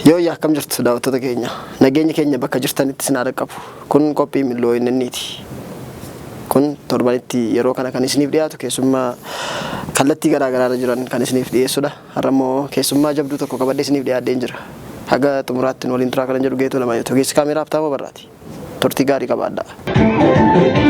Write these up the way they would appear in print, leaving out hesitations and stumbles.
Yooyyaa, akkam jirtu daawwattoota keenya? Nageenya keenya bakka jirtanitti isin haa dhaqqabu. Kun qophii Milloo Inninniiti. Kun torbanitti yeroo kana kan isiniif dhiyaatu, keessummaa kallattii garaa garaarra jiran kan isiniif dhiyeessudha. Har'a immoo keessummaa jabduu tokko qabadhee isiniif dhiyaadheen jira. Haga xumuraatti nu waliin turaa kan jedhu Geetuu Lamayyooti. Ogeessi kaameeraa Habtaamuu Barraati. Turtii gaarii qabaadhaa.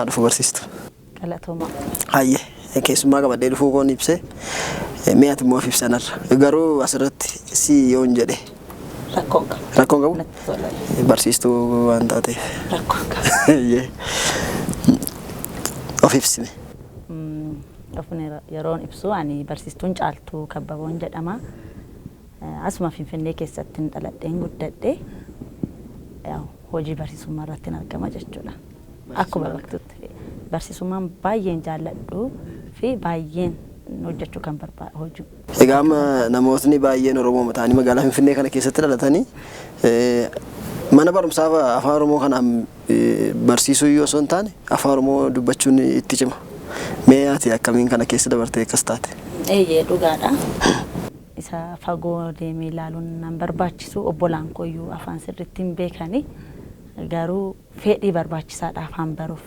Anaa dhufu barsiistu. Galatoomaa. Hayyee, keessummaa qabadhee dhufuu koon ibsee, mee ati immoo of ibsanarra. Garuu asirratti si yoon jedhe Rakkoon qabu. Rakkoon qabu? Natti tola. Barsiistuu waan taateef. Rakkoon qabu. Hayyee. Of ibsime. Ofni yeroon ibsu, ani barsiistuun Caaltuu Kabbaboon jedhama. Asuma Finfinnee keessatti dhaladheen guddadhe. Hojii barsiisummaa irratti argama jechuudha. Akkuma beektutti barsiisummaan baay'een jaalladhu fi baay'een hojjechuu kan barbaadu hojii. Egaa amma namootni baay'een Oromoo ta'anii magaalaa Finfinnee kana keessatti dhalatanii mana barumsaa afaan Oromoo kanaan barsiisuu iyyuu osoo hin taane afaan Oromoo dubbachuun itti cima. Mee ati akkamiin kana keessa dabartee akkas taate? Eeyyee, dhugaadha. Isa fagoo deemee ilaaluun nan barbaachisu, obbolaan koyyuu afaan sirriitti hin beekani, garuu fedhii barbaachisaadha afaan baruuf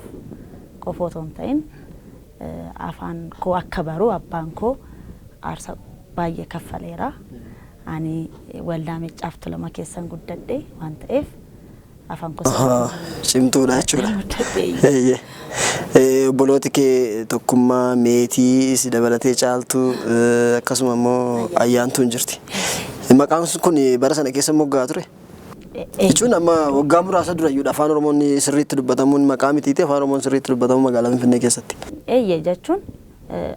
qofa otoo hin ta'in afaan koo akka baru abbaan koo aarsaa baay'ee kaffaleera. Ani waldaa Maccaaf Tuulama keessan guddadhe waan ta'eef afaan koo Cimtuudha jechuudha. Guddadhe. Obbolooti kee Tokkummaa, Meetii, si dabalatee Caaltuu, akkasuma immoo Ayyaantuun jirti. Maqaan kun bara sana keessa moggaa ture? Jechuun amma waggaa muraasa durayyuudha afaan Oromoon sirriitti dubbatamuun maqaa mitiiti, afaan Oromoon sirriitti dubbatamu magaalaa Finfinnee keessatti. Eeyyee, jechuun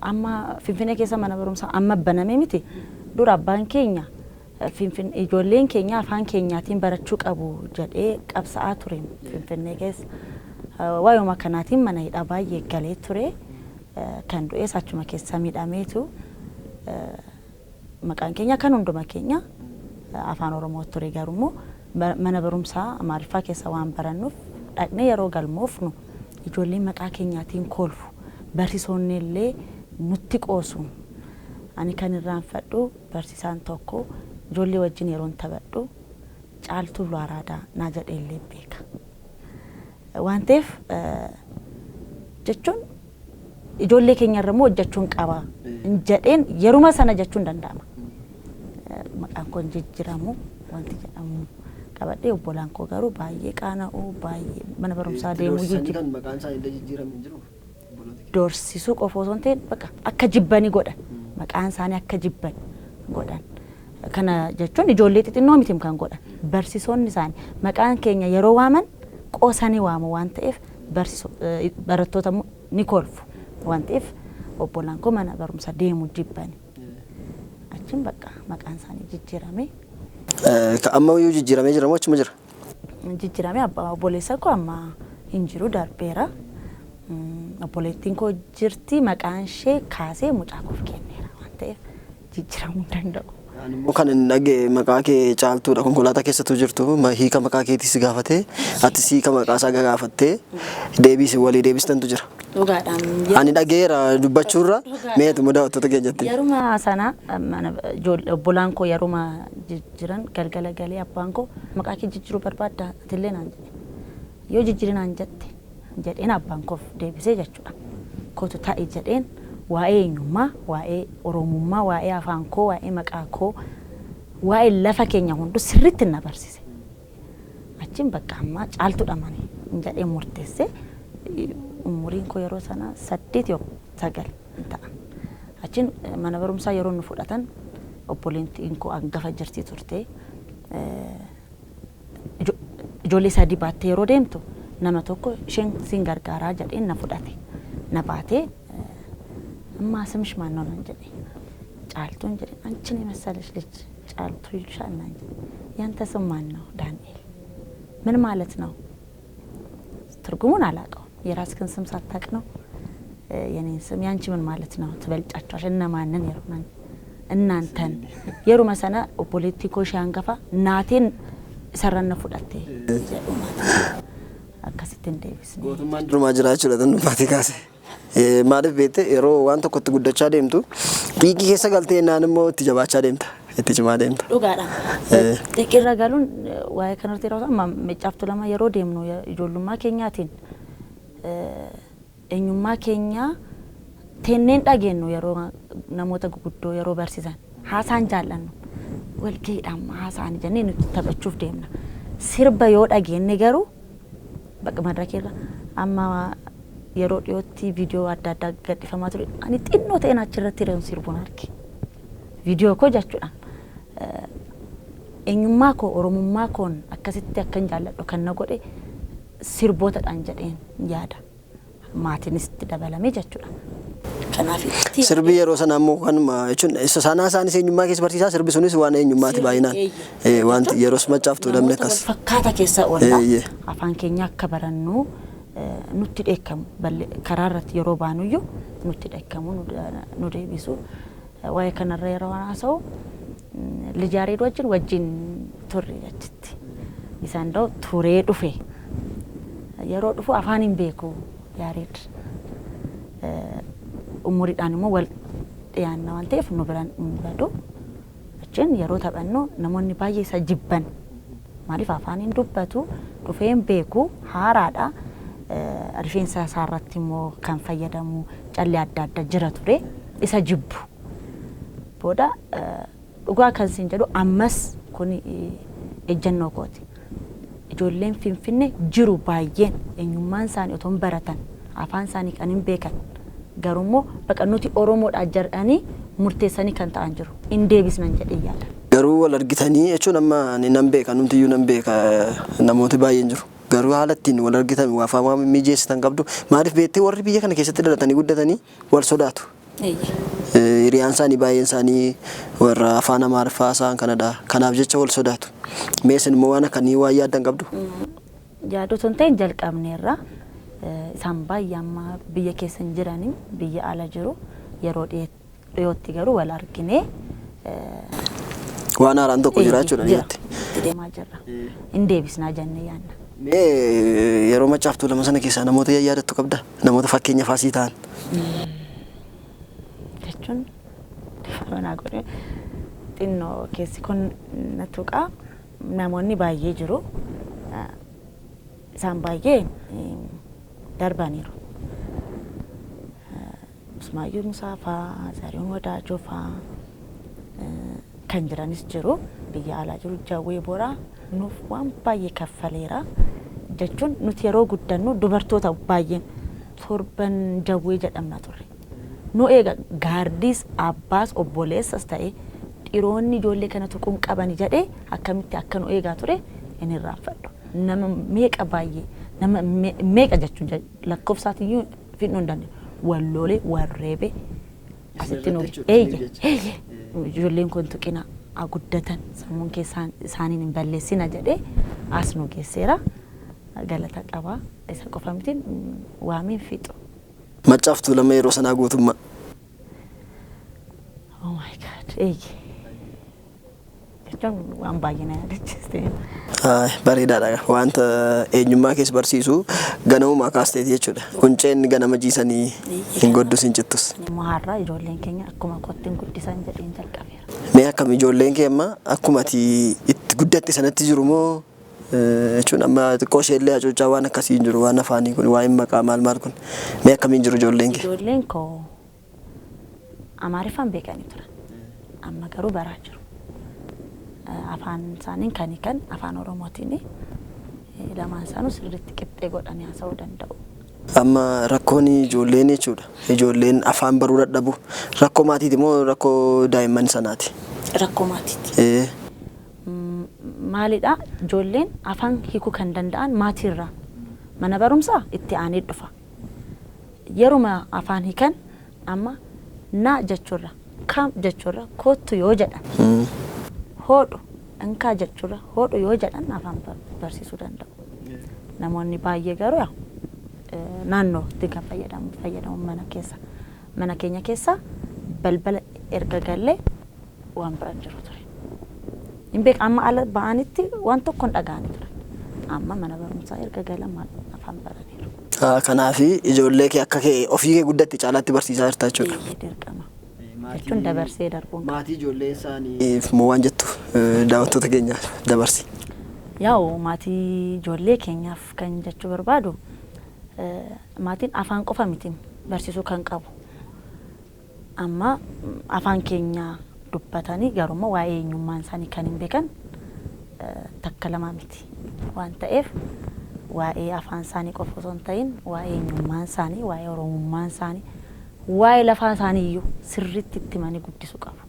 amma Finfinnee keessa mana barumsaa amma baname miti. Dura abbaan keenya ijoolleen keenya afaan keenyaatiin barachuu qabu jedhee qabsa'aa ture Finfinnee keessa. Waa'uma kanaatiin mana hidhaa baay'ee galee ture. Kan du'es achuma keessa miidhameetu. Maqaan keenya kan hunduma keenya afaan Oromoo ture, garuu mana barumsaa Amaariffaa keessa waan barannuuf dhaqnee yeroo galmoofnu ijoolleen maqaa keenyaatiin kolfu, barsiisonni illee nutti qoosu. Ani kan irraanfadhu, barsiisaan tokko ijoollee wajjin yeroon taphadhu "Caaltuu Araadaa" naa jedhee illee beeka. Waan ta'eef jechuun ijoollee keenya irra immoo hojjechuun qaba jedheen yeruma sana jechuun danda'ama. Maqaan koo hin jijjiiramu wanti jedhamu qabadhee, obbolaan koo garuu baay'ee qaana'uu, baay'ee mana barumsaa deemuu jijjiiru. Maqaan isaanii illee jijjiirame hin jiru? Doorsisuu qofa osoo hin ta'in, bakka akka jibbanii godhan, maqaan isaanii akka jibban godhan. Kana jechuun ijoollee xixinnoo miti kan godhan, barsiisonni isaanii maqaan keenya yeroo waaman qoosanii waamu waan ta'eef, barattoota ni kolfu waan ta'eef, obbolaan koo mana barumsa deemuu jibbani. Achiin bakka maqaan isaanii jijjiirame. Amma iyyuu jijjiiramee jira moo achuma jira? Jijjiirame. Abbaa obboleessa koo amma hin jiru, darbeera. Obboleettiin koo jirti, maqaan ishee kaasee mucaa koof kenneera waan ta'eef jijjiiramuu hin danda'u. Immoo kan hin dhagee maqaa kee Caaltuudha, konkolaataa keessattuu jirtu hiika maqaa keetii si gaafatee, atis hiika maqaa isaa gaafattee deebii walii deebistantu jira. Dhugaadhaan. Ani dhageera dubbachuurra, meetu immoo daawwattoota keenyatti. Yeruma sana mana obbolaan koo yeruma jijjiiran galgala galee abbaan koo "Maqaa kee jijjiiruu barbaadda atillee?" naan jedhe. "Yoo jijjiiri naan jette" jedheen abbaan koof deebisee jechuudha. "Kootu ta'i" jedheen, waa'ee eenyummaa, waa'ee Oromummaa, waa'ee afaan koo, waa'ee maqaa koo, waa'ee lafa keenya hundu sirriitti na barsiise. Achiin bakka ammaa Caaltuudha mani jedhee murteesse. Umuriin koo yeroo sana 8 yoo 9 ta'a. Achiin mana barumsaa yeroo nu fudhatan obboleettiin koo hangafa jirti turte. Ijoollee sadii baattee yeroo deemtu nama tokko isheen siin gargaaraa jedheen na fudhate. Na baatee "እማ ስምሽ ማን ነው?" naan jedhe. "ጫልቱን" jedhe. "አንቺን የመሰለች ልጅ ጫልቱ ይሉሻል" naan jedhe. "ያንተ ስም ማን ነው?" "ዳንኤል።" "ምን ማለት ነው?" ትርጉሙን አላውቀውም። "የራስህን ስም ሳታውቅ ነው የኔን ስም? ያንቺ ምን ማለት ነው? ትበልጫቸዋለሽ።" "እነማንን?" Yeroo "እናንተን።" Yeruma sana obboleettii koo ishee hangafa naateen isarran na fudhatte jedhu akkasitti hin deebisne. Gootummaan durumaa jira jechuudha tan dubbaatii kaase. Maaliif beekte, yeroo waan tokkotti guddachaa deemtu xiiqii keessa galtee naan immoo itti jabaachaa deemta, itti cimaa deemta. Dhugaadha. Xiiqiirra galuun waa'ee kanarratti yeroo amma Maccaaf Tuulama yeroo deemnu ijoollummaa keenyaatiin eenyummaa keenya teenneen dhageenyu, yeroo namoota guguddoo yeroo barsiisan haasaan jaallannu, walgahiidhaan haasaan jennee nuti taphachuuf deemna. Sirba yoo dhageenye garuu bakka madrakeerra amma Yeroo dhiyootti viidiyoo adda addaa gadhiifamaa ture. Ani xinnoo ta'een achirratti yeroon sirbuun arge. Viidiyoo koo jechuudhaan. Eenyummaa koo, Oromummaa koon akkasitti akkan jaalladhu kan na godhe sirbootadhaan jedheen yaada. Maatiinis itti dabalame jechuudha. Kanaaf itti Sirbi yeroo sana ammoo kanuma jechuun isa sanaa isaanis eenyummaa keessa barsiisaa, sirbi sunis waan eenyummaati baay'inaan. Wanti yeroos Maccaaf Tuulamni namoota akkas. wal fakkaata keessa oolla. Afaan keenya akka barannu nutti dheekkamu. Karaa irratti yeroo baanuyyuu nutti dheekkamu, nu deebisu. Waa'ee kanarra yeroo haasa'u Lijaareed wajjin turre achitti. Isaan da'u turee dhufe. Yeroo dhufu afaan hin beeku Yaareed. Umuriidhaan immoo wal dhiyaanna waan ta'eef nu biraan hin badu. Achiin yeroo taphannu namoonni baay'ee isa jibban. Maaliif afaan hin dubbatu, dhufee hin beeku, haaraadha. Rifeensa isaa irratti immoo kan fayyadamu callee adda addaa jira ture. Isa jibbu. Booda dhugaa kan siin jedhu, ammas kun ejjennoo kooti. Ijoolleen Finfinnee jiru baay'een eenyummaan isaanii otoo hin baratan, afaan isaanii kan hin beekan, garuummoo baqa nuti Oromoodha jedhanii murteessanii kan ta'an jiru. Hin deebisnan jedhee yaada. Garuu wal argitanii jechuun amma ani nan beeka, numtiyyuu nan beeka, namooti baay'een jiru. Garuu haala ittiin wal argitan waa afaan mijeessitan qabdu. Maaliif beektee, warri biyya kana keessatti dhalatanii guddatanii wal sodaatu. Hiriyaan isaanii baay'een isaanii warra afaan Amaariffaa isaan kanadha. Kanaaf jecha wal sodaatu. Mee isin immoo waan akkanii waan yaaddan qabdu? Yaadota hin ta'in jalqabneerra. Isaan baay'ee amma biyya keessa hin jiranii, biyya ala jiru. Yeroo dhiyootti garuu wal arginee Waan haaraan tokko jira jechuudha dhiyootti. Itti deemaa jirra. Hin deebisnaa jennee yaadna. Mee yeroo Maccaaf Tuulama sana keessaa namoota yaadattu qabda? Namoota fakkeenya faasii ta'an. Jechuun naa godhe xinnoo keessi kun na tuqa. Namoonni baay'ee jiru. Isaan baay'ee darbaniiru. Usmaayyuu Musaa faa, Zarihuun Wadaajoo faa kan jiranis jiru. Biyya alaa jiru. Jawwee Boraa nuuf waan baay'ee kaffaleera. Jechuun nuti yeroo guddannu dubartoota baay'een torban Jawwee jedhamna turre. Nu eega gaardiis, abbaas, obboleessas ta'e dhiironni ijoollee kana tuquun qabani jedhee akkamitti akka nu eegaa ture hin irraanfadhu. Nama meeqa baay'ee, nama meeqa jechuun lakkoofsaatiyyuu fidnuu hin dandeenyu. Walloolee warreebee asitti nu eeyye eeyye ijoolleen kun tuqina haa guddatan, sammuun keessaan isaaniin hin balleessina jedhee as nu geesseera. Galata qaba. Isa qofa miti, waamiin fixu. Maccaaf Tuulama yeroo sanaa guutummaa. Oh my God, eeyye. Jechuun waan baay'ee na yaadachiiste. Bareedaadha. Wanta eenyummaa keessa barsiisu ganamumaa kaasteeti jechuudha. Qunceen ganama jiisanii hin goddus hin cittus. Immoo har'a ijoolleen keenya akkuma kootti hin guddisan jedheen jalqabeera. Mee akkam ijoolleen kee amma akkuma ati itti guddatte sanatti jiru moo, jechuun amma xiqqoo isheellee hacuuccaa waan akkasii hin jiru, waan afaanii kun, waa'een maqaa maal maal kun, mee akkamiin jiru ijoolleen kee? Ijoolleen koo Amaariffaan beekanii turan. Amma garuu baraa jiru. Afaan isaaniin kan hiikan afaan Oromootiin lamaan isaanuu sirriitti qixxee godhanii haasa'uu danda'u. Amma rakkoon ijoolleen jechuudha. Ijoolleen afaan baruu dadhabu. Rakkoo maatiiti moo rakkoo daa'imman sanaati? Rakkoo maatiiti. Maalidha, ijoolleen afaan hiikuu kan danda'an maatiirraa, mana barumsaa itti aanee dhufa. Yeruma afaan hiikan amma na jechuurra, kam jechuurra kottu yoo jedhan, hodhu inkaa jechuurra hodhu yoo jedhan afaan barsiisuu danda'u. Namoonni baay'ee garuu yaa naannootti kan fayyadamu mana keessa. Mana keenya keessa balbala erga gallee waan biraan jiru ture. Hin beeku, amma ala ba'anitti waan tokko hin dhaga'anii turan. Amma mana barumsaa erga galan maal afaan baraniiru. Kanaafi ijoollee kee akka kee ofii kee guddatte caalaatti barsiisaa jirta jechuudha. Eeyyee, dirqama. Jechuun dabarsee darbuun qaba. Maatii ijoollee isaaniif immoo waan jettu daawwattoota keenyaaf dabarsi. Yaa'u maatii ijoollee keenyaaf kan jechuu barbaadu, maatiin afaan qofa miti barsiisuu kan qabu. Amma afaan keenya dubbatanii garuu waa'ee eenyummaan isaanii kan hin beekan takka lama miti waan ta'eef Waa'ee afaan isaanii qofa osoo hin ta'in waa'ee eenyummaan isaanii, waa'ee Oromummaan isaanii, waa'ee lafaa isaanii iyyuu sirriitti itti himanii guddisuu qabu.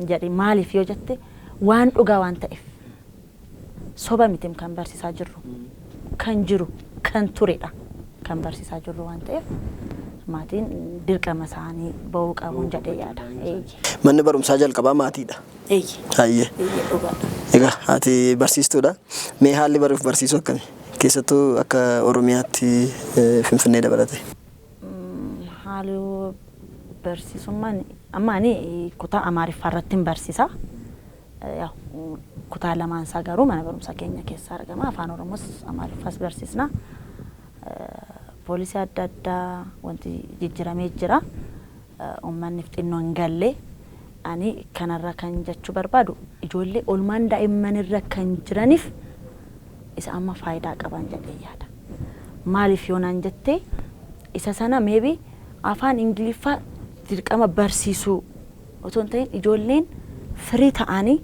Jedhe maaliif yoo jette, waan dhugaa waan ta'eef, soba miti kan barsiisaa jirru, kan jiru kan turedha kan barsiisaa jirru waan ta'eef, maatiin dirqama isaanii bahuu qabuun jedhee yaada. Manni barumsaa jalqabaa maatiidha. Eeyye. Hayyee. Eeyye, dhugaadha. Egaa ati barsiistuudha. Mee haalli baruuf barsiisuu akkami? Keessattuu akka Oromiyaatti, Finfinnee dabalate. Haalli barsiisummaan amma ani kutaa Amaariffaa irratti hin barsiisa. Kutaa lamaan isaa garuu mana barumsaa keenya keessa argama. Afaan Oromoos Amaariffaas barsiisna. Poolisii adda addaa wanti jijjiiramee jira. Uummanni xinnoo hin galle. Ani kanarra kan jechuu barbaadu, ijoollee oolmaan daa'immanirra kan jiraniif isa amma faayidaa qaban jedhee yaada. Maaliif yoo naan jettee, isa sana maybe afaan Ingiliffaa dirqama barsiisuu otoo hin ta'in, ijoolleen firii ta'anii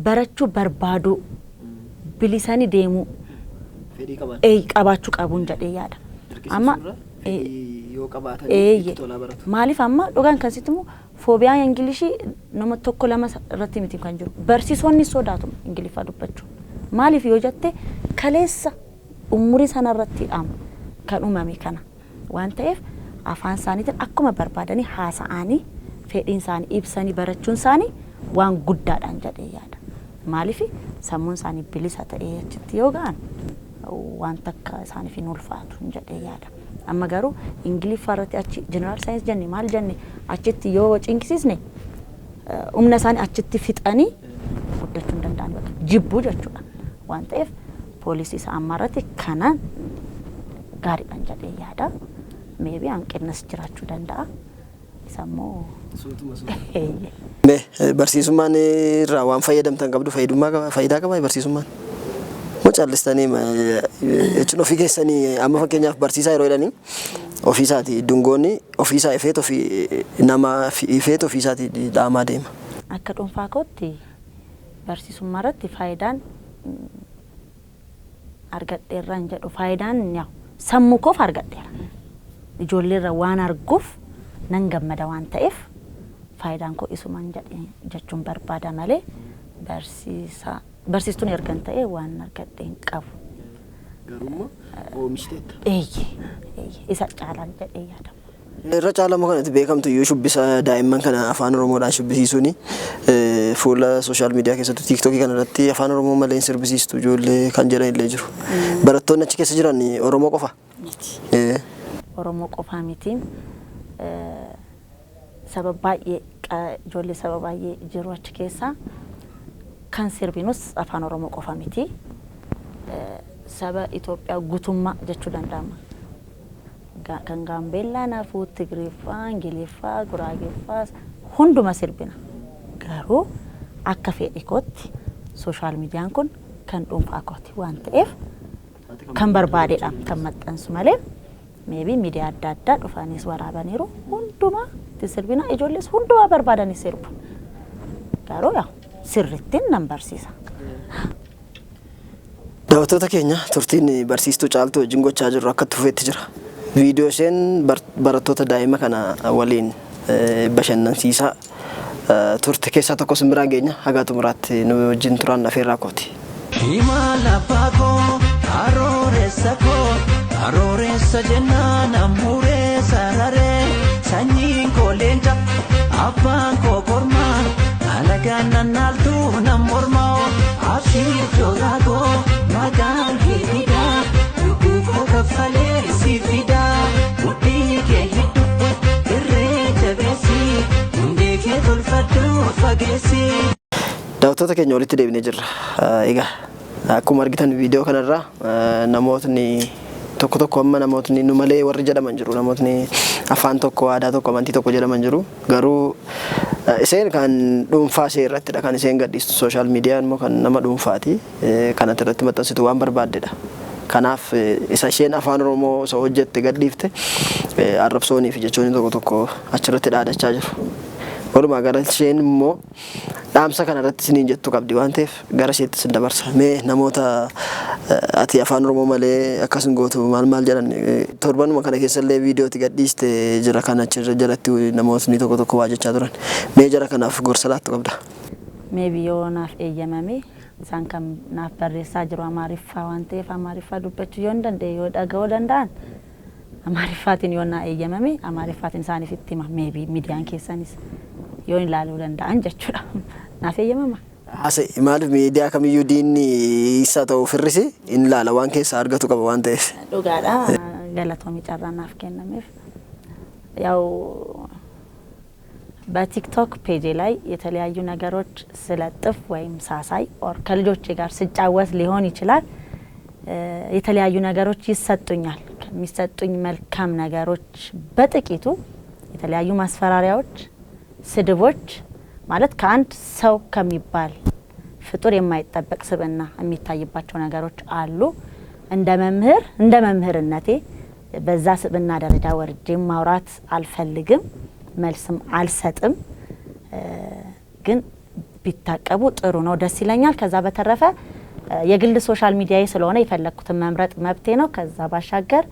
barachuu barbaaduu, bilisanii deemuu Fedhii qabaachuu. Qabaachuu qabuun jedhee yaada. Amma yoo qabaatan Eeyye. Maaliif amma dhugaan kan sitti immoo phobia Ingilishii nama tokko lama irratti miti kan jiru. Barsiisonni sodaatu Ingiliffaa dubbachuu. Maaliif yoo jette, kaleessa umurii sana irratti kan uumame kana waan ta'eef, afaan isaaniitiin akkuma barbaadanii haasa'anii, fedhiin isaanii ibsanii barachuun isaanii waan guddaadhaan jedhee yaada. Maaliif sammuun isaanii bilisa ta'ee achitti yoo ga'an, waan takka isaaniif hin ulfaatu jedhee yaada. Amma garuu Ingiliffaa irratti achi general science jenne, maal jenne, achitti yoo cinqisiisne, humna isaanii achitti fixanii guddachuu hin danda'an, bakka jibbuu jechuudha. Waan ta'eef poolisii isa ammaa irratti kanaan gaariidhaan jedhee yaada. Maybe hanqinnas jiraachuu danda'a. Isa immoo eeyyee. Mee barsiisummaan irraa waan fayyadamtan qabdu? Fayyadummaa qaba, faayidaa qaba barsiisummaan? Moo callistanii jechuun ofii keessanii, amma fakkeenyaaf barsiisaa yeroo jedhanii, ofiisaati dungoonni ofiisaa ifeet, ofii nama ifeet ofiisaati dhaamaa deema. Akka dhuunfaa kootti barsiisummaa irratti faayidaan argadheerra hin jedhu. Faayidaan yaa sammuu koof argadheera. Ijoollee irra waan arguuf nan gammada waan ta'eef, faayidaan koo isumaan jedhe jechuun barbaada malee, barsiisaa barsiistuun ergan ta'e waan argadhe hin qabu. Garuu oomishiteetta. Eeyye, isa caalaan jedhee yaadama. Irra caalamoo kanatti beekamtu iyyuu shubbisa daa'imman kana afaan Oromoodhaan shubbisiisuuni fuula social media keessattuu TikTokii kana irratti afaan Oromoo malee hin sirbisiistu ijoollee kan jedhan illee jiru. Barattoonni achi keessa jiran Oromoo qofa? Miti. Oromoo qofaa miti. Saba baay'ee, ijoollee saba baay'ee jiru achi keessa. Kan sirbinus afaan Oromoo qofa miti. Saba Itoophiyaa guutummaa jechuu danda'ama. Kan Gaambeellaa naafuu, Tigiriffaa, Ingiliffaa, Guraageeffaa hunduma sirbina. Garuu akka fedhi kootti social mediaan kun kan dhuunfaa kooti waan ta'eef, kan barbaadedha kan maxxansu malee, maybe miidiyaa adda addaa dhufanis waraabaniiru. Hundumaa itti sirbina, ijoollees hundumaa barbaadanii sirbu. Garuu yaa sirrittiin nan barsiisa. Daawwattoota keenya, turtiin barsiistuu Caaltuu wajjin gochaa jirru akka itti fufeetti jira. Viidiyoo isheen barattoota daa'ima kana waliin bashannansiisaa turte keessaa tokko isin biraan geenya. Haga xumuraatti nu wajjin turaan afeerraa kooti. Himala baakoo arooreessa koo, arooreessa jennaan ammuuree sararee, sanyiin koo leenca, abbaan koo kormaa, alagaan nannaaltuu nam mormaa, abshiir jooraa koo, maqaan kee fidaa, lubbuu koo kaffalee si fidaa, mudhii kee hidhu irree jabeessi, hundee kee tolfadhu fageessi. Daawwattoota keenya, walitti deebinee jirra. Egaa akkuma argitan viidiyoo kanarraa namootni tokko tokko, amma namootni nu malee warri jedhaman jiru. Namootni afaan tokko, aadaa tokko, amantii tokko jedhaman jiru. Garuu isheen kan dhuunfaa ishee irrattidha kan isheen gadhiistu. Social mediaan immoo kan nama dhuunfaati. Kanatti irratti maxxansitu waan barbaaddedha. Kanaaf isa isheen afaan Oromoo isa hojjette gadhiifte arrabsoonii fi jechoonni tokko tokko achirratti dhaadachaa jiru. Walumaa galatti isheen immoo dhaamsa kana irratti isiniin jettu qabdi waan ta'eef gara isheetti isin dabarsa. Mee namoota ati afaan Oromoo malee akkas hin gootu maal maal jedhan, torbanuma kana keessallee viidiyooti gadhiiste jira, kan achirra jalatti namootni tokko tokko waa jechaa turan. Mee jara kanaaf gorsa laattu qabda? Maybe yoo naaf eeyyamame, isaan kan naaf barreessaa jiru Amaariffaa waan ta'eef, Amaariffaa dubbachuu yoo hin danda'e, yoo dhaga'uu danda'an, Amaariffaatiin yoo naa eeyyamame Amaariffaatiin isaaniif itti hima. Maybe miidiyaan keessanis yoo ilaaluu danda'an jechuudha. Naaf eeyyamama. Haasa'e, maaliif miidiyaa kamiyyuu diinni isaa ta'u firrisi in ilaala, waan keessaa argatu qaba waan ta'eef. Dhugaadha. Galatoomii carraa naaf kennameef. ያው በቲክቶክ ፔጄ ላይ የተለያዩ ነገሮች ስለጥፍ ወይም ሳሳይ or ከልጆቼ ጋር ስጫወት ሊሆን ይችላል፣ የተለያዩ ነገሮች ይሰጡኛል። ከሚሰጡኝ መልካም ነገሮች በጥቂቱ የተለያዩ ማስፈራሪያዎች፣ ስድቦች፣ ማለት ከአንድ ሰው ከሚባል ፍጡር የማይጠበቅ ስብዕና የሚታይባቸው ነገሮች አሉ። እንደ መምህር፣ እንደ መምህርነቴ በዛ ስብዕና ደረጃ ወርጄ ማውራት አልፈልግም፣ መልስም አልሰጥም። ግን ቢታቀቡ ጥሩ ነው፣ ደስ ይለኛል። ከዛ በተረፈ የግል social media ዬ ስለሆነ የፈለግኩትን መምረጥ መብቴ ነው። ከዛ ባሻገር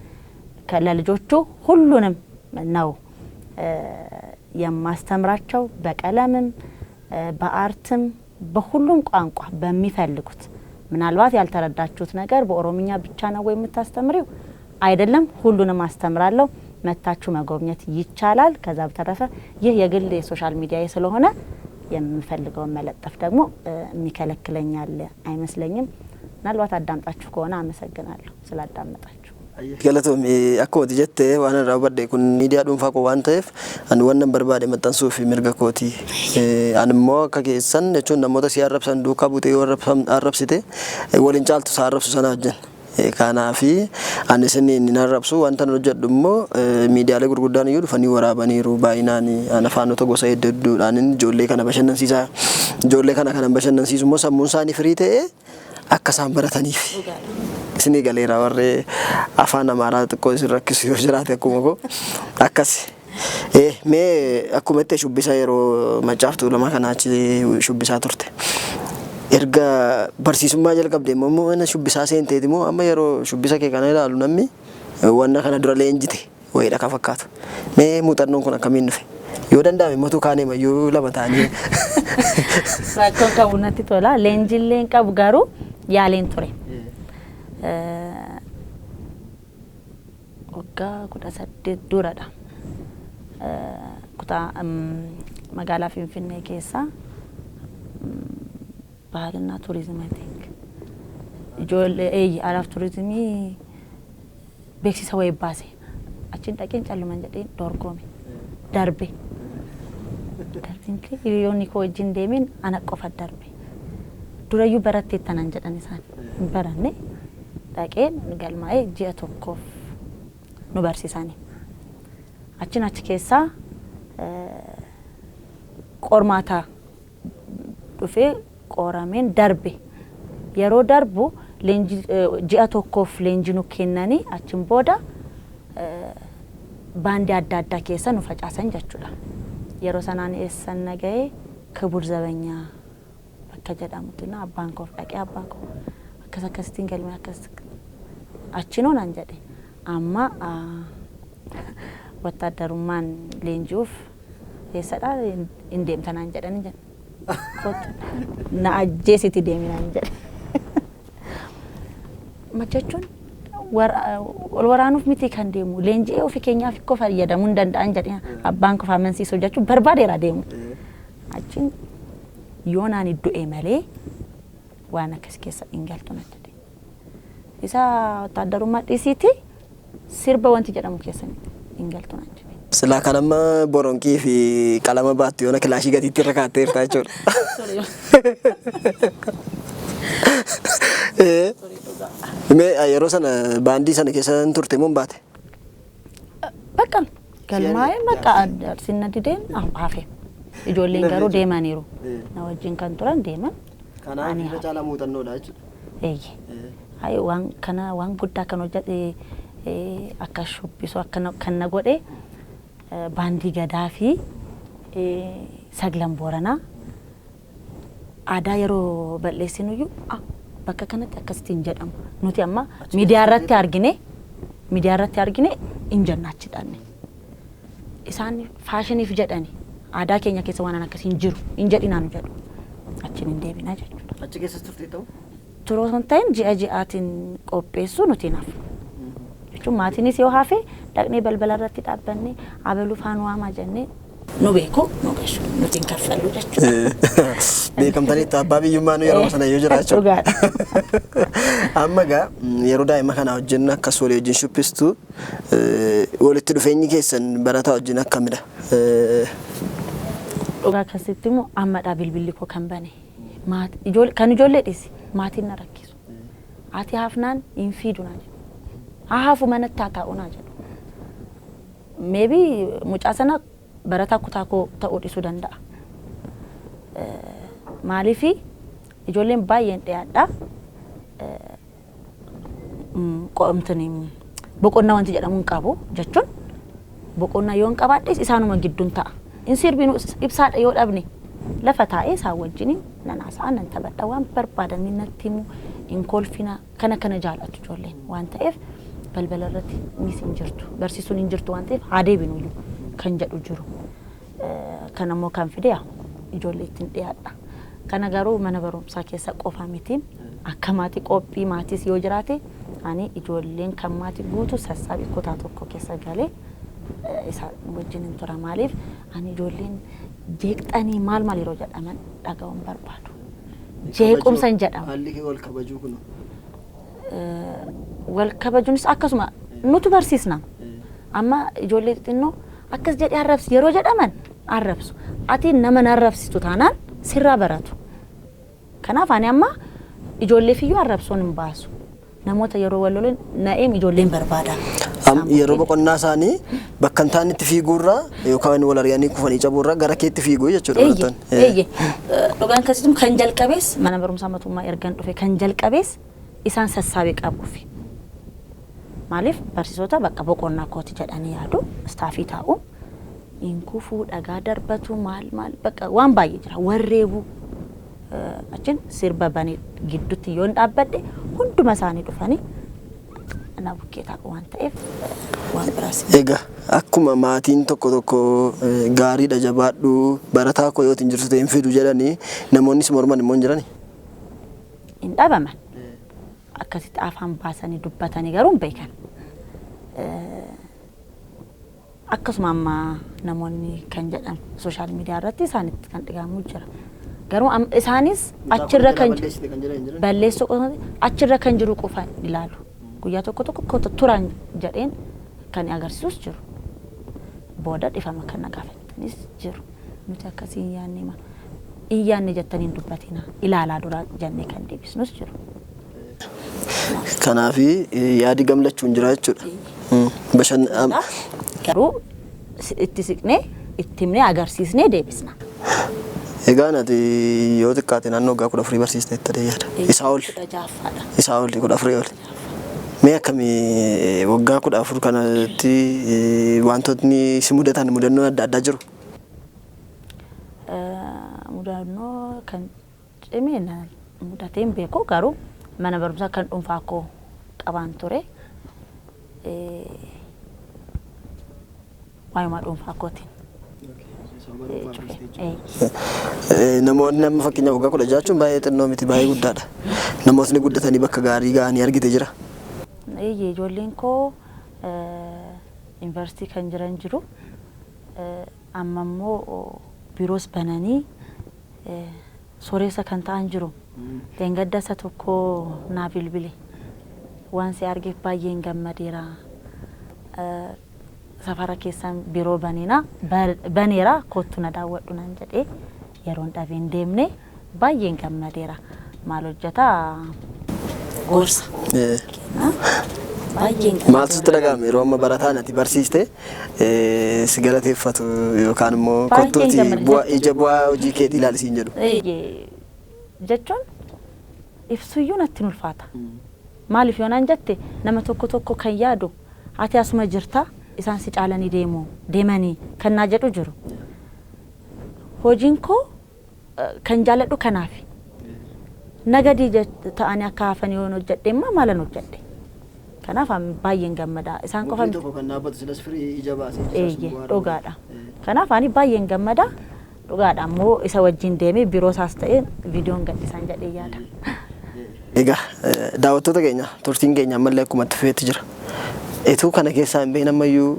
ለልጆቹ ሁሉንም ነው የማስተምራቸው፣ በቀለምም በ art ም በሁሉም ቋንቋ በሚፈልጉት። ምናልባት ያልተረዳችሁት ነገር በኦሮምኛ ብቻ ነው ወይ የምታስተምሪው? አይደለም፣ ሁሉንም አስተምራለሁ። መታችሁ መጎብኘት ይቻላል። ከዛ በተረፈ ይህ የግል የ social media ስለሆነ የምፈልገውን መለጠፍ ደግሞ የሚከለክለኝ ያለ አይመስለኝም። ምናልባት አዳምጣችሁ ከሆነ አመሰግናለሁ ስላዳመጣችሁ። Galatoomi. Akkuma ati jette, waan irraa hubadhe kun miidiyaa dhuunfaa koo waan ta'eef ani wannan barbaade maxxansuu fi mirga kooti. Ani immoo akka keessan jechuun namoota si arrabsan duukaa buutee yoo arrabsite waliin caaltu isa arrabsu sana wajjin. Kanaafi ani isiniin hin arrabsu. Wanta ani hojjedhu immoo miidiyaalee gurguddaan iyyuu dhufanii waraabaniiru baay'inaan. Ani afaanota gosa hedduu hedduudhaan ijoollee kana bashannansiisaa. Ijoollee kana kanan bashannansiisu immoo sammuun isaanii firii ta'ee akka isaan barataniif. Isinii galeera, warri afaan Amaaraa xiqqoo isin rakkisu yoo jiraate akkuma koo akkas. Mee akkuma itti shubbisa yeroo Maccaaf Tuulamaa kana achi shubbisaa turte. Erga barsiisummaa jalqabde immoo mana shubbisaa seenteeti moo amma yeroo shubbisa kee kana ilaalu namni wanna kana dura leenjite wayiidha kan fakkaatu. Mee muuxannoon kun akkamiin dhufe? Yoo danda'ame immoo kaanee mayyuu lama ta'anii. Rakkoon qabu, natti tola. Leenjiillee hin qabu, garuu yaaleen ture. Waggaa 18 duradha. Kutaa magaalaa Finfinnee keessa ባህልና ቱሪዝም, I think, ijoollee aadaaf turizimii beeksisa wayii baase. Achiin dhaqeen calluman jedhee dorgome, darbe. Darbinti hiriyoonni koo wajjin deemeen ana qofa darbe. Durayyuu baratteetta naan jedhan isaan. Hin baranne. Dhaqeen galmaa'ee ji'a tokkoof nu barsiisanii. Achiin achi keessaa qormaata dhufee qorameen darbe. Yeroo darbu leenjii ji'a tokkoof leenjii nu kennanii achiin booda baandii adda addaa keessa nu facaasan jechuudha. Yeroo sanaan eessan na ga'ee? ክቡር ዘበኛ bakka jedhamutti na abbaan koof dhaqee, abbaa koo akkas akkasittiin galmee akkas achinoo naan jedhe. Amma wattaaddarummaan leenji'uuf eessadha hin deemta naan jedhani jedhe. Kottu na ajjeesiti deemi naan jedhe. Ma jechuun wal waraanuuf miti kan deemu, leenji'ee ofii keenyaaf ikkoo fayyadamuu hin danda'an jedhe. Abbaan koo amansiisuu jechuun barbaadeera deemu. Achiin yoo naan du'e malee waan akkas keessa hin galtu naan jedhe. Isa wattaaddarummaa dhiisiiti sirba wanti jedhamu keessa hin galtu naan jedhe. Silaa kan amma boronqii fi qalama baattu yoona kilaashii gatiitti irra kaatteerta jechuudha. Mee yeroo sana baandii sana keessa hin turte moo hin baate? Bakka galmaa'ee bakka sinna dideen hafe. Ijoolleen garuu deemaniiru. Na wajjin kan turan deeman. Kanaaf irra caalaa muuxannoodha jechuudha. Eeyye. Hayi, waan kana waan guddaa kan hojjete, akka shubbisu akka kan na godhe baandii gadaa fi Saglan Booranaa aadaa yeroo balleessinuyyuu bakka kanatti akkasitti hin jedhamu. Nuti amma miidiyaa irratti argine hin jenna achi dhanne. Isaan faashiniif jedhani aadaa keenya keessa waan akkasii hin jiru hin jedhinaa nu jedhu. Achiin hin deebinaa jechuudha. Achi keessas turte ta'u? Turoo osoo hin ta'in ji'a ji'aatiin qopheessuu nuti hin hafu. Jechuun maatiinis yoo hafe dhaqnee balbala irratti dhaabbannee abaluu faan waamaa jennee nu beeku nu geessu nuti hin kaffallu jechuudha. Beekamtanitti abbaa biyyummaa nu yeroo sana yoo jira jechuudha. Dhugaadha. Amma gaa yeroo daa'ima kana wajjin akkas walii wajjin shubbistu, walitti dhufeenyi keessan barataa wajjin akkamidha? Dhugaa akkasitti immoo ammadhaa bilbilli koo kan bane. Kan ijoollee dhiisi maatiin na rakkisu. Ati hafnaan hin fiidu naa jedhu. Haa hafu, manatti haa taa'u naa jedhu. Maybe mucaa sana barataa kutaa koo ta'uu dhiisuu danda'a. Maaliifi ijoolleen baay'een dhiyaadha. Qo'amtanii boqonnaa wanti jedhamu hin qabu jechuun boqonnaa yoo hin qabaadhes isaanuma gidduun ta'a. In sirbinu, ibsaadha yoo dhabne lafa taa'ee isaan wajjin nan haasa'aa, nan taphadha, waan barbaadan natti himu, hin kolfina. Kana kana jaalatu ijoolleen waan ta'eef balbala irratti miss hin jirtu, barsiisuun hin jirtu waan ta'eef haa deebinu iyyuu kan jedhu jiru. Kan ammoo kan fide yaa ijoollee ittiin dhiyaadha. Kana garuu mana barumsaa keessa qofa miti, akka maatii qophii maatiis yoo jiraate ani ijoolleen kan maatii guutuu sassaabii kutaa tokko keessa galee isaan wajjin hin tura. Maaliif ani ijoolleen jeeqxanii maal maal yeroo jedhaman dhaga'uun barbaadu. Jeequmsa hin jedhamu. Haalli kee wal kabajuu kun. Wal kabajuunis akkasuma nutu barsiisna. Amma ijoollee xixinnoo akkas jedhee arrabsi yeroo jedhaman arrabsu. Ati nama na arrabsitu taanaan sirraa baratu. Kanaaf ani amma ijoolleef iyyuu arrabsoon hin baasu. Namoota yeroo wal lolan na'eem ijoolleen barbaada. Yeroo boqonnaa isaanii bakka hin taanetti fiiguurraa yookaan wal ari'anii kufanii cabuurraa gara keetti fiiguu jechuudha barattoonni. Eeyye. Dhugaan akkasitti kan jalqabees mana barumsaa mootummaa ergan dhufe kan jalqabees isaan sassaabee qabuufi. Maaliif barsiisota bakka boqonnaa kooti jedhanii yaadu, staffii taa'u. Hin kufuu, dhagaa darbatu, maal maal, bakka waan baay'ee jira, warreebuu. Achiin sirba banee gidduutti yoon dhaabbadhe hunduma isaanii dhufanii na bukkee taa'u waan ta'eef waan biraas. Egaa akkuma maatiin tokko tokko gaariidha, jabaadhu, barataa koo yootiin jirtu ta'e hin fidu jedhanii, namoonnis morman immoo hin jirani. Hin dhabaman. Akkasitti afaan baasanii dubbatanii garuu hin beekan. Akkasuma amma namoonni kan jedhan social media irratti isaanitti kan dhigamu jira. Garuu isaanis achirra kan balleessuu qofa achirra kan jiru qofa ilaalu. Guyyaa tokko tokko kota turan jedheen kan agarsiisus jiru. Booda dhifama kan na gaafatanis jiru. Nuti akkasii hin yaadne ma. Hin yaadne jettanii hin dubbatina. Ilaalaa dura jennee kan deebisnus jiru. Kanaafi yaadi gamlachuun jira jechuudha. Garuu itti siqnee itti himnee agarsiisnee deebisna. Egaa ati yoo xiqqaate naannoo waggaa 14 barsiiste jettee yaada. Isaa ol. 16ffaadha. Isaa ol, 14 ol. Mee akkamii waggaa 14 kanatti wantootni si mudatan, mudannoon adda addaa jiru? Mudannoo kan cimee na mudatee hin beeku, garuu mana barumsaa kan dhuunfaa koo qabaan ture. Waa'uma dhuunfaa kootiin cufe. Namoonni amma fakkeenyaaf waggaa 16 jechuun baay'ee xinnoo miti, baay'ee guddaadha. Namootni guddatanii bakka gaarii ga'anii argite jira. Eeyyee, ijoolleen koo yuunivarsiitii kan jiran jiru. Amma immoo biiroos bananii sooressa kan ta'an jiru. Leengadda isa tokko naa bilbile. Waan si argeef baay'een gammadeera. Safara keessan biiroo baneena baneera, kottu na daawwadhu naan jedhee yeroon dhabeen deemne, baay'een gammadeera. Maal hojjetaa? Gorsa. Baay'een Maaltu sitti dhaga'ame yeroo amma barataan ati barsiiste si galateeffatu yookaan immoo Baay'een kottuuti gammada. Bu'aa ija bu'aa hojii keetii ilaalisiin jedhu? Jechuun ibsuyyuu natti hin ulfaata. Maaliif yoo naan jette, nama tokko tokko kan yaadu ati asuma jirta, isaan si caalanii deemu deemanii kan naa jedhu jiru. Hojiin koo kan jaalladhu kanaafi. Nagadii ta'anii akka hafan yoon hojjedhe immoo maalan hojjedhe. Kanaaf ani baay'een gammada. Isaan qofa Mukni tokko kan dhaabbatu silas firii ija baasee Eeyyee, dhugaadha. Kanaaf ani baay'een gammada. Dhugaadha ammoo isa wajjin deemee biroo isaas ta'e viidiyoon gadhiisaan jedhee yaada. Egaa daawwattoota keenya, turtiin keenya ammallee akkuma itti fufeetti jira. Etuu kana keessaa hin bahin ammayyuu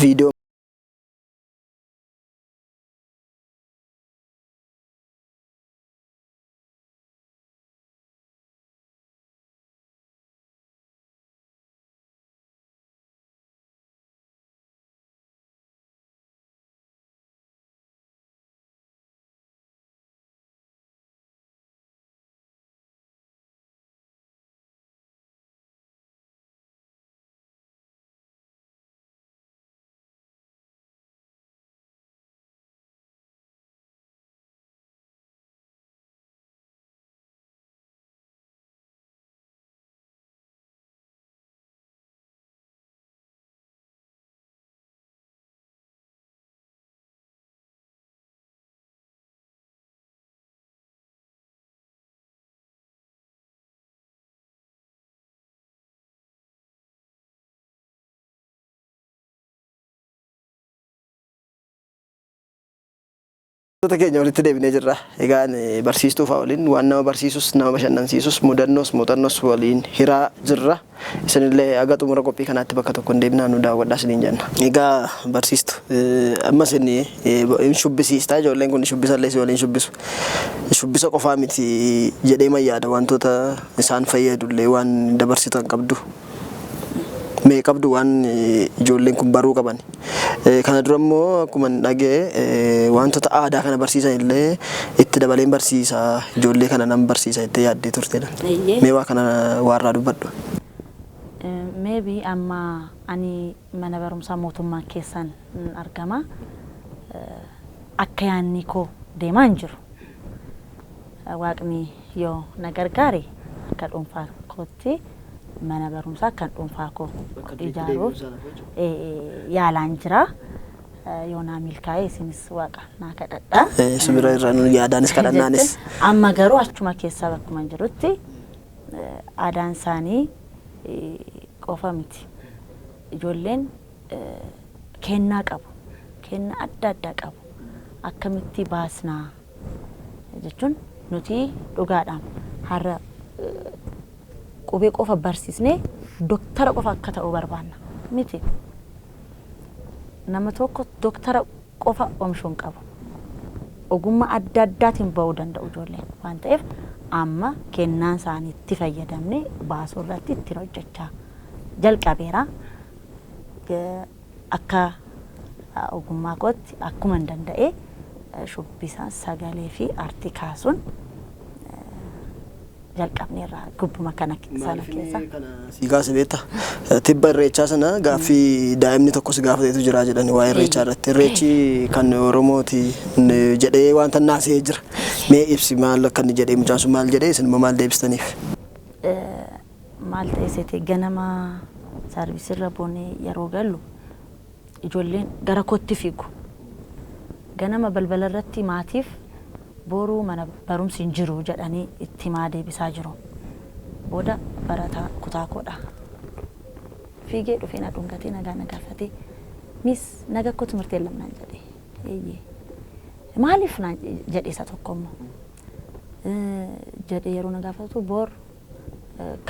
viidiyoo Wantoota keenya walitti deebinee jirra. Egaan barsiistuu fa'aa waliin waan nama barsiisus, nama bashannansiisus, mudannoos muuxannoos waliin hiraa jirra. Isinillee haga xumura qophii kanaatti bakka tokko hin deebinaa, nu daawwadhaa isiniin jenna. Egaa barsiistu, ammas inni hin shubbisiista, ijoolleen kun shubbisallee si waliin shubbisu. Shubbisa qofaa miti jedhee man yaada, wantoota isaan fayyadullee waan dabarsitan qabdu. Mee qabdu waan ijoolleen kun baruu qaban. Kana dura immoo akkuma dhaga'e wantoota aadaa kana barsiisan illee itti dabaleen barsiisa, ijoollee kana nan barsiisa jettee yaaddee turte. Mee waa kana waarraa dubbadhu. Maybe amma ani mana barumsaa mootummaa keessan argama. Akka yaadni koo deemaa hin jiru. Waaqni yoo na gargaare akka dhuunfaa kootti mana barumsaa kan dhuunfaa koo ijaaruuf yaalaan jira. Yoo naa milkaa'e isinis waaqa naa kadhadha. Sibira irra nu yaadaanis kadhannaanis. Amma garuu achuma keessaa bakkuma jirutti aadaan isaanii qofa miti. Ijoolleen kennaa qabu. Kennaa adda addaa qabu. Akkamitti baasnaa jechuun nuti dhugaadhaan har'a qubee qofa barsiisnee doktara qofa akka ta'u barbaanna miti. Nama tokko doktara qofa oomishuu hin qabu. Ogummaa adda addaatiin ba'uu danda'u ijoolleen waan ta'eef, amma kennaan isaanii itti fayyadamnee baasuu irratti ittiin hojjechaa jalqabeera. Akka ogummaa kootti akkuma hin danda'e shubbisa, sagalee fi aartii kaasuun jalqabneerra gubbuma kana sana keessa. Si kaase beektaa? Tibba irreechaa sana gaaffii daa'imni tokko si gaafateetu jira jedhani waa'ee irreechaa irratti. Irreechi kan Oromooti jedhee wanta naasee jira. Mee ibsi, maal akka inni jedhee, mucaan sun maal jedhee, isin immoo maal deebistaniif? Maal ta'e seete, ganama saarbisirra boonee yeroo gallu ijoolleen gara kootti fiigu. Ganama balbala irratti maatiif boruu mana barumsi hin jiru jedhanii itti himaa deebisaa jiru. Booda barataa kutaa koodha. Fiigee dhufee na dhungatee nagaa na gaafatee, "Miss, naga እኮ ትምህርት የለም" naan jedhe. "Eeyyee." "Maaliif?" naan jedhe isa tokko immoo. Jedhee yeroo na gaafatu, bor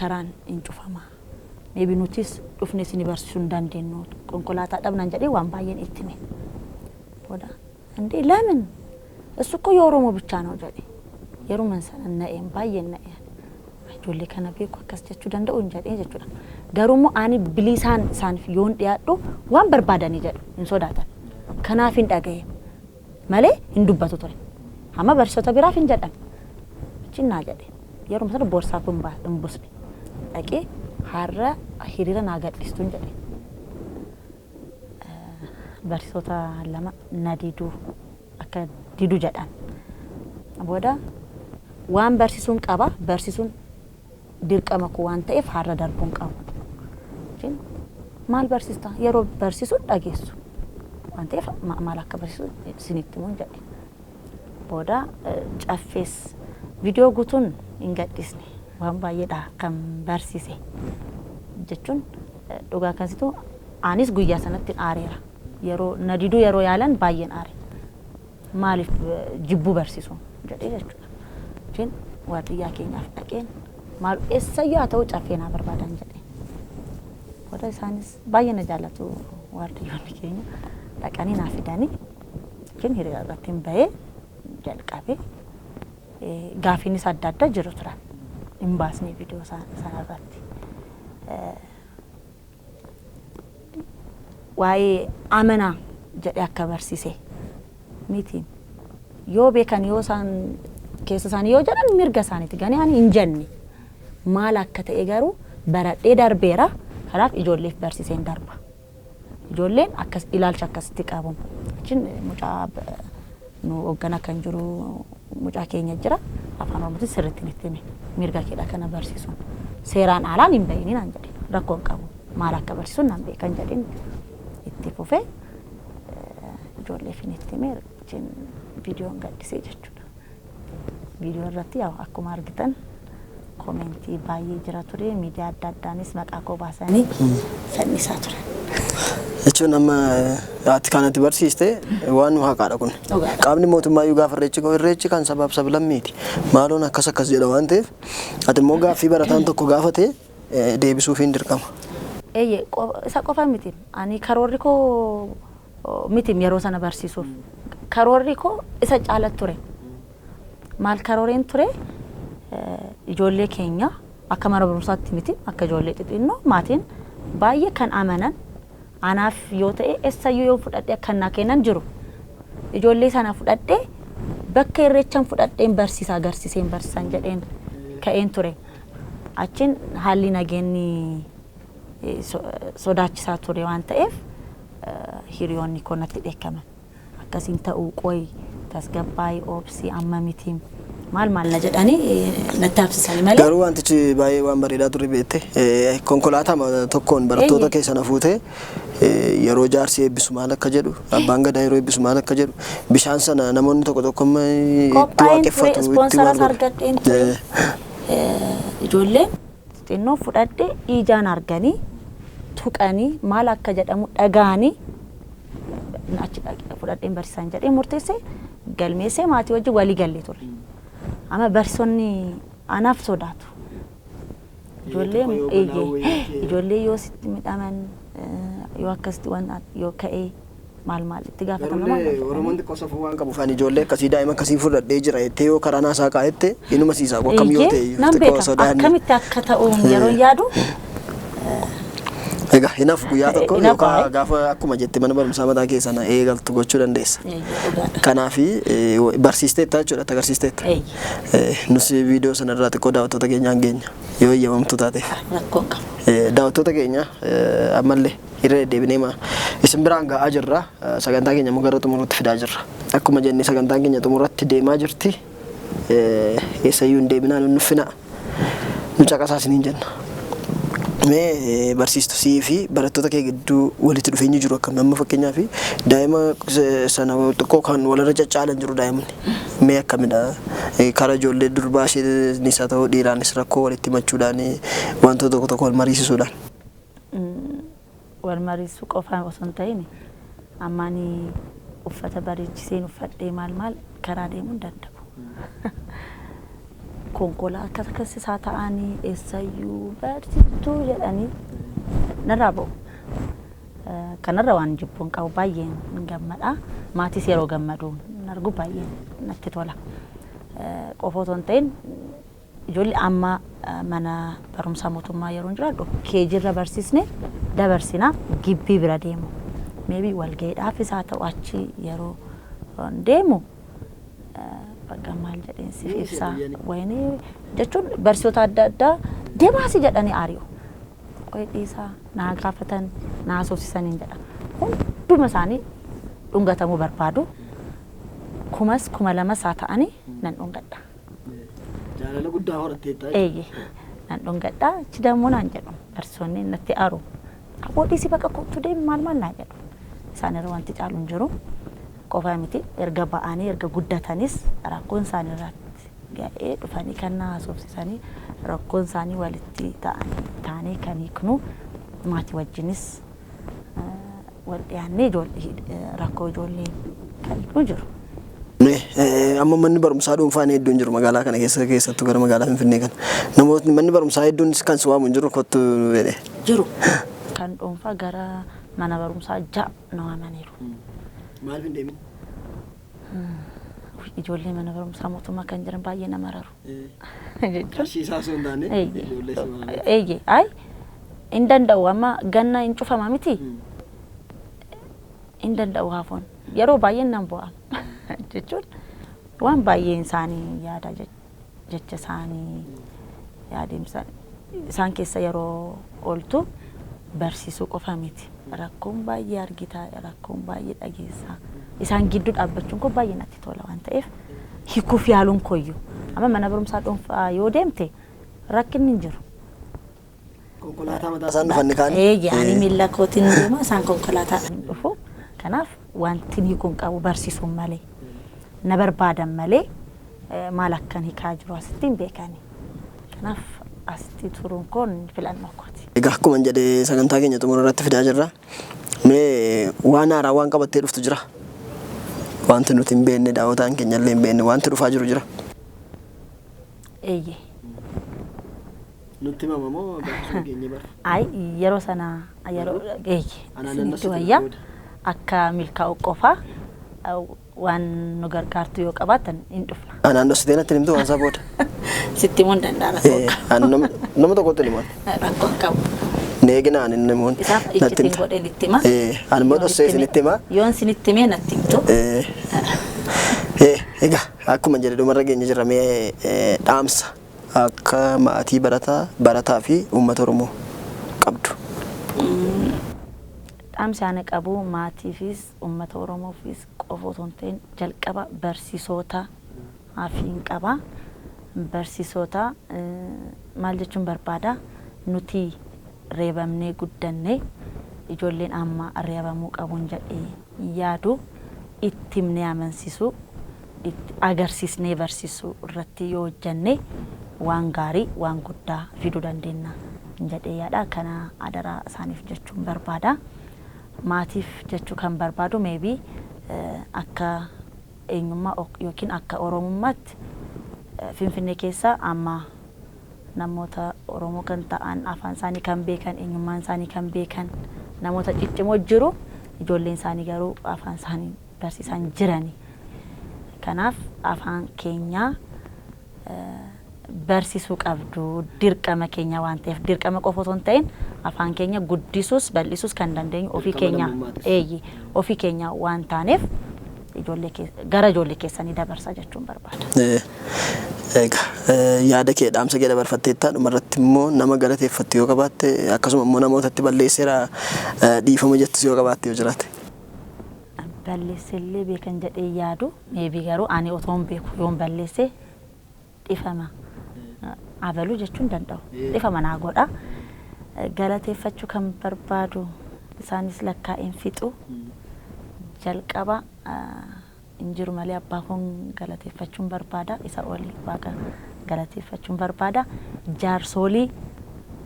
karaan hin cufama. Maybe nutis dhufnee isin barsiisuu hin dandeenyu, konkolaataa dhabnaan jedhee waan baay'een itti hime. Booda "እንዴ, ለምን? እሱ እኮ የኦሮሞ ብቻ ነው" jedhe. Yeruma sana na'een, baay'een na'een. Ijoollee kana beeku akkas jechuu danda'u hin jedhee jechuudha. Garuu immoo ani bilisaan isaaniif yoon dhiyaadhu waan barbaadanii jedhu, hin sodaatan. Kanaaf hin dhagaye malee hin dubbatu ture. Amma barsiisota biraaf hin jedhan. Cinnaa jedhe. Yeruma sana boorsaa kun hin busne. Dhaqee har'a hiriira naa gadhiistuun jedhe. Barsiisota lama na diduu, akka didu jedhan. Booda waan barsiisuun qaba, barsiisuun dirqama koo waan ta'eef har'a darbuun qabu. Maal barsiista? Yeroo barsiisuun dhageessu waan ta'eef maal akka barsiisu isinitti himuun jedhe. Booda caffees viidiyoo guutuun hin gadhiisne, waan baay'eedha kan barsiise jechuun dhugaa akkasitu anis guyyaa sanatti aareera. Yeroo na diduu yeroo yaalan baay'een aare. Maaliif jibbuu barsiisu jedhee jechuudha. Isheen waardiyyaa keenyaaf dhaqeen maal eessayyuu haa ta'u caffee naa barbaadan jedhee. Booda isaanis baay'ee na jaallatu, waardiyyoonni keenya dhaqanii naa fidanii yookiin hiriira irratti hin bahee jalqabee gaafiinis adda addaa jiru turan, hin baasne viidiyoo sana irratti. Waa'ee amanaa jedhee akka barsiise miti, yoo beekan yoo isaan keessa isaanii yoo jedhan mirga isaaniiti, gani ani hin jenne, maal akka ta'e garuu baradhee darbeera, kanaaf ijoolleef barsiiseen darba. Ijoolleen akkas ilaalcha akkasitti qabu. Achiin mucaa nu hoggana kan jiru mucaa keenya jira, afaan Oromootiin sirriitti itti hime, mirga keedha kana barsiisuun, seeraan alaan hin bahini naan jedhe, rakkoo hin qabu, maal akka barsiisuun nan beekan jedheen itti fufee ijoolleef itti hime, achiin viidiyoon gaddisee jechuudha. Viidiyoo irratti akkuma argitan koomentii baay'ee jira ture, miidiyaa adda addaanis maqaa koo baasanii fannisaa turan. Jechuun amma ati kanatti barsiiste waan nu haqaadha kun. Qaamni mootummaa iyyuu gaafa irreechi ka'u irreechi kan sabaaf sablammiiti. Maaloon akkas akkas jedha waan ta'eef ati immoo gaaffii barataan tokko gaafate deebisuuf hin dirqama. Eeyyee, isa qofa miti. Ani karoorri koo miti yeroo sana barsiisuuf. Karoorri koo isa caalatti ture. Maal karooreen ture? Ijoollee keenya akka mana barumsaatti miti, akka ijoollee xixinnoo maatiin baay'ee kan amanan anaaf yoo ta'e eessayyuu yoo fudhadhee akka naa kennan jiru. Ijoollee sana fudhadhee bakka irreechan fudhadheen barsiisa agarsiiseen barsiisan jedheen ka'een ture. Achiin haalli nageenyi sodaachisaa ture waan ta'eef hiriyoonni koo natti dheekkaman. Akkasiin ta'uu qoyi, tasgabbaa'ii, oobsii, amma miti, maal maal na jedhanii natti haabsisanii malee. Garuu wantichi baay'ee waan bareedaa ture beekte, konkolaataa tokkoon barattoota keessa na fuutee yeroo jaarsi eebbisu maal akka jedhu, abbaan gadaa yeroo eebbisu maal akka jedhu, bishaan sana namoonni tokko tokko itti waaqeffatu, itti ispoonsaras argadheen ture. Ijoolleen xixinnoo fudhadhee ijaan arganii tuqanii maal akka jedhamu dhaga'anii achi fudhadheen barsiisan jedhee murteessee galmeessee maatii wajjin walii gallee ture. Amma barsiisonni anaaf sodaatu. Ijoollee ijoollee yoo sitti midhaman, yoo akkasitti waan yoo ka'ee maal maal itti gaafatama maal. Oromoon xiqqoo safuu waan qabuuf ani ijoollee akkasii daa'ima akkasii fudhadhee jira jettee yoo karaa naasaa kaa'ette inuma siisaa akkam yoo ta'e Nan beeka akkamitti akka ta'u yeroo yaadu. Egaa hinaaf guyyaa tokko yookaan gaafa akkuma jette mana barumsaa mataa keessan eegaltu gochuu dandeessa. Kanaafi barsiisteetta jechuudha, agarsiisteetta. Nus viidiyoo sanarraa xiqqoo daawwattoota keenyaan geenya yoo eeyyamamtu taateef. Daawwattoota keenya, ammallee irra deddeebinee isin biraan ga'aa jirra. Sagantaa keenya immoo gara xumuruutti fidaa jirra. Akkuma jenne sagantaan keenya xumuratti deemaa jirti. Eessayyuu hin deebinaa, nu nuffinaa. Nu caqasaa isiniin jenna. Mee barsiistu, sii fi barattoota kee gidduu walitti dhufeenyi jiru akkam? Amma fakkeenyaaf daa'ima sana xiqqoo kan walirra caccaalan jiru daa'imni. Mee akkamidha? Karaa ijoollee durbaa isheenis haa ta'u dhiiraanis rakkoo walitti himachuudhaan, wantoota tokko tokko wal mariisisuudhaan. Wal mariisuu qofa osoo hin ta'in, amma ani uffata bareechiseen uffadhee maal maal karaa deemuu hin danda'u. Konkolaataa akkas isaa ta'anii eessayyuu barsiistuu jedhanii narraa ba'u. Kanarra waan jibbuun qabu, baay'een gammada. Maatis yeroo gammadu argu baay'ee natti tola. Qofa osoo hin ta'in ijoollee amma mana barumsaa mootummaa yeroo jiraadhu keejirra barsiisne dabarsina, gibbii bira deemu. Maybe walga'iidhaafis haa ta'u achi yeroo deemu bakka maal jedheen siif ibsaa wayinii jechuun barsiisota adda addaa deemaasi jedhanii ari'u. Qoy dhiisaa, naa gaafatan, naa haasofsiisaniin jedha. Hunduma isaanii dhungatamuu barbaadu. 1000s 2000s haa ta'anii nan dhungadha. Jaalala guddaa horatteetta. Eeyye, nan dhungadha. Achi dammoo naan jedhu barsiisonni natti aru. Aboo dhiisii, bakka kottu deemi, maal maal naa jedhu. Isaan irra wanti caalu hin jiru. Qofa miti, erga ba'anii erga guddatanis rakkoon isaanii irratti ga'ee dhufanii kan na haasofsiisanii, rakkoon isaanii walitti ta'anii taanee kan hiiknu, maatii wajjinis wal dhiyaannee rakkoo ijoollee kan hiiknu jiru. Amma manni barumsaa dhuunfaan hedduun jiru magaalaa kana keessa, keessattuu gara magaalaa Finfinnee kana. Namootni manni barumsaa hedduun kan si waamu hin jiru kottu jedhee. Jiru. Kan dhuunfaa gara mana barumsaa 6 na waamaniiru. Maaliif hin deemin? Ijoollee mana barumsaa mootummaa kan jiran baay'ee nama mararu. Qarshii isaa osoo hin taane ijoollee si mararu. Eeyyee, ay hin danda'u, amma ganna hin cufama miti. Hin danda'u, hafoon yeroo baay'ee nan bu'a jechuun waan baay'een isaanii yaada, jecha isaanii yaadimsa isaan keessa yeroo ooltu barsiisuu qofa miti. Rakkoon baay'ee argita, rakkoon baay'ee dhageessa. Isaan gidduu dhaabbachuun koo baay'ee natti tola waan ta'eef hiikuuf yaaluun koyyuu. Amma mana barumsaa dhuunfaa yoo deemte rakkinni hin jiru. Konkolaataa mataa isaan dhufanni kaan. Eeyyee, ani miila kootiin deema, isaan konkolaataadhaan dhufu. Kanaaf wanti hiikuun qabu barsiisuun malee, na barbaadan malee maal akkan hiikaa jiru asitti hin beekani. Kanaaf asitti turuun koon filannoo kooti. Egaa akkuma jedhe sagantaa keenya xumura irratti fidaa jirra. Mee waan haaraa waan qabattee dhuftu jira? Wanti nuti hin beekne, daawwataan keenya illee hin beekne, wanti dhufaa jiru jira? Eeyyee. Nutti himama moo gaafasuma geenye bara? Ay, yeroo sana yeroo eeyyee Anaan isinitti nannas wayyaa booda. Akka milkaa'u qofa waan nu gargaartu yoo qabaattan hin dhufna. Anaan dhoksitee natti himtu waan isaa booda. Sitti himuu hin danda'a, rakkoo Ani nama tokkotti himan. Rakkoo hin qabu. Neegina ani namoonni Isaaf natti iccitiin himta. godheen itti hima. Ani immoo dhoksee isinitti hima. Yoon isinitti himee natti himtu. Egaa akkuma jedhe dhumarra geenye jirra, mee dhaamsa akka maatii barataa, barataa fi uummata Oromoo qabdu. Dhaamsi ani qabu maatiifis uummata Oromoofis qofa osoo hin ta'in jalqaba barsiisota hin qaba. Barsiisota maal jechuun barbaada? Nuti reebamnee guddanne, ijoolleen amma reebamuu qabuun jedhee yaadu, itti himnee amansiisuu, itti agarsiisnee barsiisuu irratti yoo hojjenne waan gaarii, waan guddaa fiduu dandeenya jedhee yaada. Kana adaraa isaaniif jechuun barbaada. Maatiif jechuu kan barbaadu, maybe akka eenyummaa yookiin akka Oromummaatti Finfinnee keessa amma namoota Oromoo kan ta'an, afaan isaanii kan beekan, eenyummaan isaanii kan beekan namoota ciccimoo jiru. Ijoolleen isaanii garuu afaan isaanii barsiisan jirani. Kanaaf afaan keenyaa barsiisuu qabdu, dirqama keenya waan ta'eef. Dirqama qofa osoo hin ta'in afaan keenya guddisuus bal'isuus kan dandeenyu ofii keenya, eeyyi, ofii keenya waan taaneef ijoollee gara ijoollee keessanii dabarsaa jechuun barbaada. Egaa yaada kee, dhaamsa kee dabarfatteetta. Dhumarratti immoo nama galateeffattu yoo qabaatte, akkasuma immoo namootatti balleesseera dhiifama jettus yoo qabaatte, yoo jiraate. Balleessellee beekan jedhee yaadu, maybe garuu ani otoo hin beeku yoon balleesse dhifama abaluu jechuun danda'u. Dhifama naa godha. Galateeffachuu kan barbaadu isaanis lakkaa'een fixu. Jalqaba hin jiru malee abbaa koon galateeffachuun barbaada. Isa olii Waaqa galateeffachuun barbaada. Jaarsolii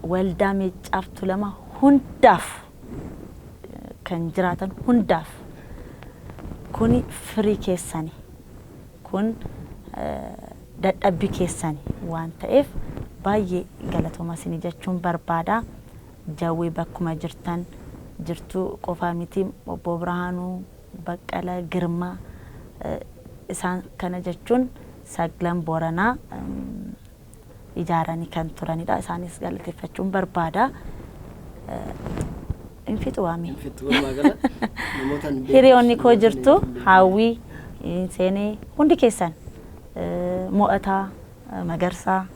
waldaa Meeccaaf Tulama hundaaf, kan jiraatan hundaaf, kuni firii keessani, kun dadhabbii keessani waan ta'eef baay'ee galatooma isinii jechuun barbaada. Jawwee bakkuma jirtan jirtu qofaa miti, obbo Birhaanuu, Baqqala, Girmaa, isaan kana jechuun saglan Booranaa ijaaranii kan turanidha. Isaanis galateeffachuun barbaada. Hin fixu waami. Hiriyoonni koo jirtu, Hawwii, Seenee, hundi keessan, Mo'ataa, Magarsaa,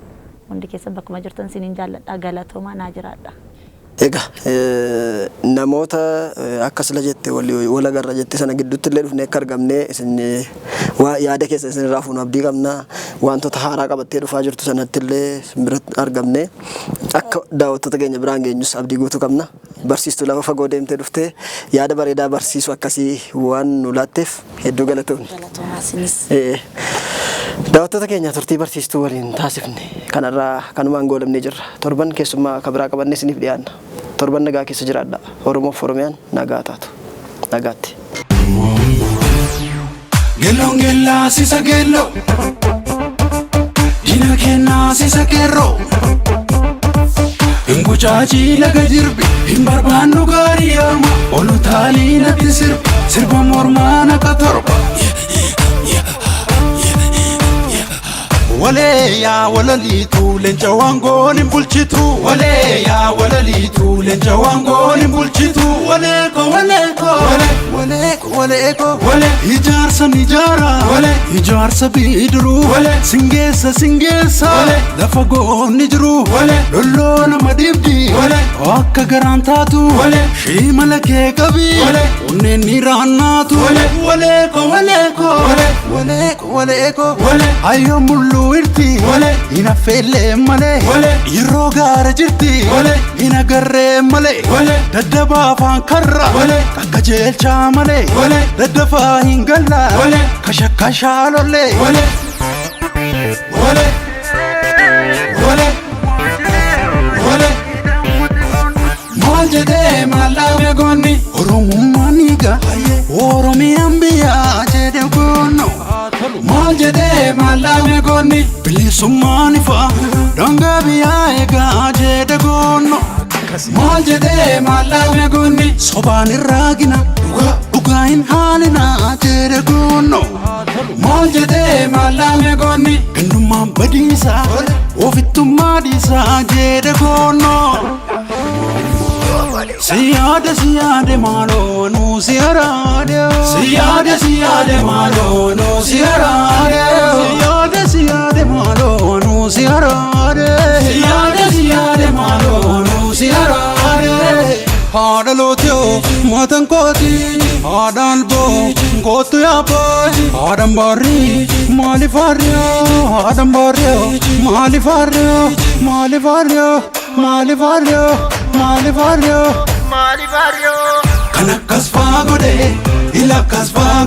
hundi keessan bakkuma jirtan isiniin jaalladha, galatoomaa, naa jiraadha. Egaa namoota akka sila jette wal agarra jette sana gidduutti illee dhufnee akka argamnee isin waa yaada keessa isin irraa fuunu abdii qabna. Wantoota haaraa qabattee dhufaa jirtu sanatti illee isin biratti argamnee akka daawwattoota keenya biraan geenyus abdii guutuu qabna. Barsiistuu lafa fagoo deemtee dhuftee yaada bareedaa barsiisu akkasii waan nu laatteef hedduu galatoomi. Galatoomaa isinis. Daawwattoota keenya, turtii barsiistuu waliin taasifne kanarraa kanumaan goolabnee jirra. Torban keessummaa akka biraa qabannee isiniif dhiyaanna. Torban nagaa keessa jiraadha. Oromoof Oromiyaan nagaa taatu. Nagaatti. Geelloon geellaa sisa geelloo, diina kennaa sisa qeerroo. Hin gucaachii laga jirbi, hin barbaannu gaarii yaama. Olu taalii natti sirbi, sirba mormaa naqa 7. Walee yaa walaliitu, leenca waangoon hin bulchitu. Walee yaa walaliitu, leenca waangoon hin bulchitu. Walee ko, walee ko, walee ko, walee ko. Walee ijaarsa ni ijaara, walee ijaarsa bidiruu. Walee singeessa singeessa, walee lafa goonni jiru. Walee lolloo nama dhibdi, walee akka garaan taatu. Walee shiimala kee qabi, walee onneen ni raannaatu. Walee walee ko, walee ko, walee ko, walee ko. Walee ayyoo mulluu irti, walee hin affeellee malee. Walee yeroo gaara jirti, walee hin agarree malee. Walee daddabaa afaan karra, walee qaqqajeelchaa malee. Walee daddafaa hin galla, walee kashakkashaa lollee. Walee walee walee walee. Maal jedhee, maal dhaame goonni? Oromummaan dhiiga, Oromiyaan biyyaa jedhe goonno. Maal jedhee, maal dhaame goonni? Bilisummaan ifa, daangaa biyyaa eegaa jedhe goonno. Maal jedhee, maal dhaame goonni? Sobaan irraa gina, dhugaa hin haalina jedhe goonno. Maal jedhee, maal dhaame goonni? Gandummaan badiisa, ofittummaa dhiisaa jedhe goonno. Siyaade siyaade maaloo nuu si araade. Siyaade siyaade maaloo nuu si araade. Siyaade siyaade maaloo nuu si araade. Siyaade siyaade maaloo nuu si araade. Haadha lootiyoo maatan kooti, haadha alboo kootu yaabboo, haadhan baarrii maaliif haarriyoo, haadhan baarriyoo maaliif haarriyoo, maaliif haarriyoo, maaliif haarriyoo, maaliif haarriyoo. Kan akkas faa godhe ila akkas faa.